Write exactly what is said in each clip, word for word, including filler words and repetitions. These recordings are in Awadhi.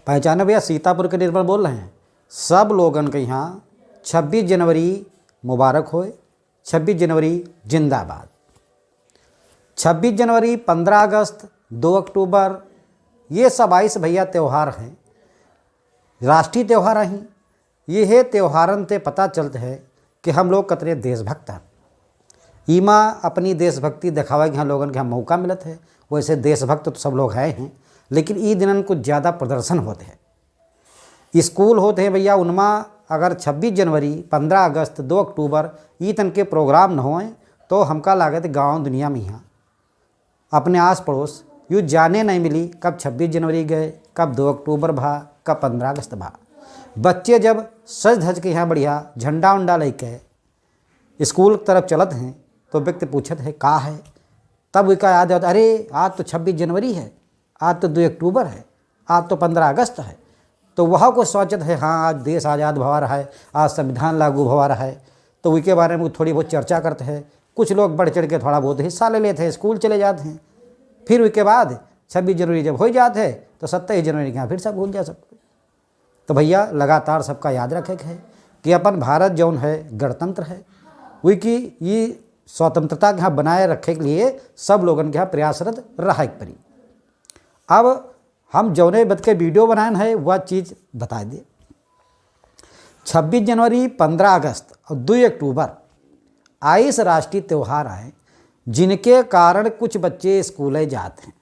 पहचाने भैया, सीतापुर के निर्मल बोल रहे हैं। सब लोगन के यहाँ छब्बीस जनवरी मुबारक होए। छब्बीस जनवरी जिंदाबाद। छब्बीस जनवरी, पन्द्रह अगस्त, दो अक्टूबर, ये सब आइस भैया त्यौहार हैं, राष्ट्रीय त्यौहार हैं। ये त्योहारन ते पता चलत है कि हम लोग कतने देशभक्त हैं। इमा अपनी देशभक्ति दिखावे के यहाँ लोगन के यहाँ मौका मिलत है। वैसे देशभक्त तो सब लोग हैं हैं, लेकिन ई दिनन कुछ ज़्यादा प्रदर्शन होत है। स्कूल होत है भैया, उनमा अगर छब्बीस जनवरी, पन्द्रह अगस्त, दो अक्टूबर, ई तन के प्रोग्राम न होए, तो हमका लागत गाँव दुनिया में यहाँ अपने आस पड़ोस यू जाने नहीं मिली कब छब्बीस जनवरी गए, कब दो अक्टूबर भा, कब पन्द्रह अगस्त भा। बच्चे जब सज धज के यहाँ बढ़िया झंडा उंडा लेके स्कूल की तरफ चलत हैं, तो व्यक्ति पूछत है, "का है?" तब उनका याद आता, "अरे, आज तो छब्बीस जनवरी है, आज तो दो अक्टूबर है, आज तो पन्द्रह अगस्त है।" तो वह को सोचत है, "हाँ, आज देश आज़ाद भवा रहा है, आज संविधान लागू भवा रहा है।" तो उनके बारे में थोड़ी बहुत चर्चा करते हैं। कुछ लोग बढ़ चढ़ के थोड़ा बहुत हिस्सा ले लेते हैं, स्कूल चले जाते हैं। फिर उसके बाद छब्बीस जनवरी जब हो जाते हैं, तो सत्ताईस जनवरी के यहाँ फिर सब भूल जा सकते हैं। तो भैया, लगातार सबका याद रखे के है कि अपन भारत जौन है, गणतंत्र है, वही की ये स्वतंत्रता के यहाँ बनाए रखे के लिए सब लोगन के यहाँ प्रयासरत रहे के पड़ी। अब हम जौने बद के वीडियो बनाए हैं, वह चीज़ बता दे। छब्बीस जनवरी, पन्द्रह अगस्त और दो अक्टूबर आइस राष्ट्रीय त्यौहार आए, जिनके कारण कुछ बच्चे स्कूल जाते हैं।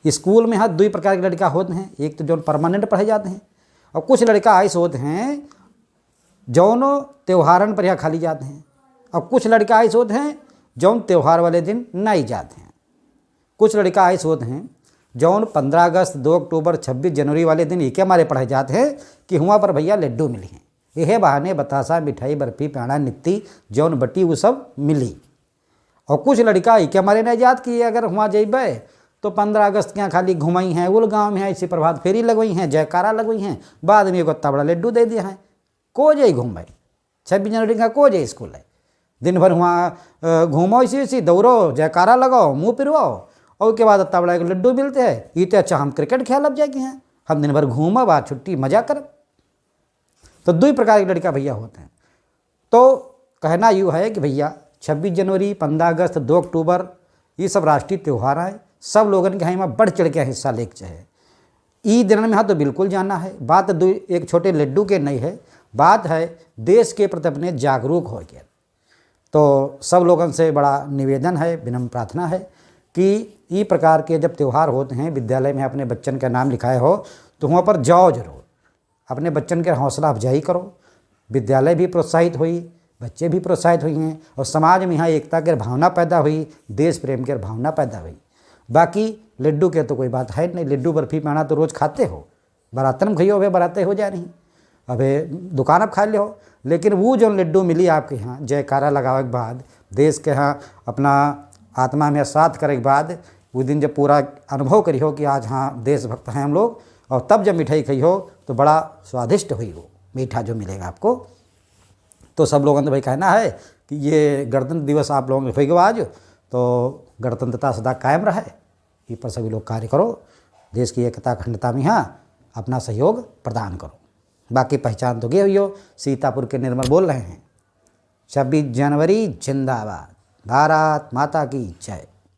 स्कूल में हाँ, दो प्रकार के लड़का होते हैं, एक तो जौन परमानेंट पढ़े जाते हैं, और कुछ लड़का आइस होते हैं जौन त्योहारन पर यहाँ खाली जाते हैं, और कुछ लड़का आइस होते हैं जौन त्योहार वाले दिन नहीं जाते हैं। कुछ लड़का आइस होते हैं जौन पन्द्रह अगस्त, दो अक्टूबर, छब्बीस जनवरी वाले दिन इके मारे पढ़े जाते हैं कि हुआं पर भैया लड्डू मिली हैं, यह बहाने बतासा, मिठाई, बर्फी, पेड़ा, नित्ती जौन बटी, वो सब मिली। और कुछ लड़का इके मारे नहीं जात कि ये अगर हुआं जइबे तो पन्द्रह अगस्त के यहाँ खाली घुमई हैं, उल गाँव में ऐसी प्रभात फेरी लगवई हैं, जयकारा लगवई हैं, बाद में एगो तबड़ा लड्डू दे दिया है। को जाई घूमे? छब्बीस जनवरी का को जाई स्कूल है? दिन भर हुआं, अ, घूमो इसी इसी, दौड़ो, जयकारा लगाओ, मुँह पिरवाओ, और उसके बाद तबड़ा एक लड्डू मिलते हैं। ये तो अच्छा हम क्रिकेट खेलब जाएगी हैं, हम दिन भर घूमब आ छुट्टी मजा करब। तो दो प्रकार के लड़का भैया होते हैं। तो कहना यूँ है कि भैया, छब्बीस जनवरी, पन्द्रह अगस्त, दो अक्टूबर, ये सब राष्ट्रीय त्यौहार हैं, सब लोगन के यहाँ बढ़ चढ़ के हिस्सा लेके चाहे। ई दिनन में हाँ तो बिल्कुल जाना है। बात दो, एक छोटे लड्डू के नहीं है, बात है देश के प्रति अपने जागरूक हो के। तो सब लोगन से बड़ा निवेदन है, विनम्र प्रार्थना है कि ई प्रकार के जब त्यौहार होते हैं, विद्यालय में अपने बच्चन का नाम लिखाए हो, तो वहाँ पर जाओ जरूर, अपने बच्चन के हौसला अफजाई करो, विद्यालय भी प्रोत्साहित हुई, बच्चे भी प्रोत्साहित हुई हैं, और समाज में यहाँ एकता के भावना पैदा हुई, देश प्रेम के भावना पैदा हुई। बाकी लड्डू के तो कोई बात है नहीं, लड्डू बर्फी पेड़ा तो रोज खाते हो, बरातन में खइयो, अबे बराते हो जा रही, अबे दुकान अब खा ले हो, लेकिन वो जो लड्डू मिली आपके यहाँ जयकारा लगावे के बाद, देश के यहाँ अपना आत्मा में साथ करे के बाद, वो दिन जब पूरा अनुभव करियो कि आज हाँ देशभक्त हैं हम लोग, और तब जब मिठाई खइयो तो बड़ा स्वादिष्ट हुई वो मीठा जो मिलेगा आपको। तो सब लोगन तो भाई कहना है कि ये गणतंत्र दिवस आप लोगन के होइगो आज, तो गणतंत्रता सदा कायम रहे, ये पर सभी लोग कार्य करो, देश की एकता अखंडता में हाँ अपना सहयोग प्रदान करो। बाकी पहचान तो गए हुई हो, सीतापुर के निर्मल बोल रहे हैं। छब्बीस जनवरी जिंदाबाद, भारत माता की जय।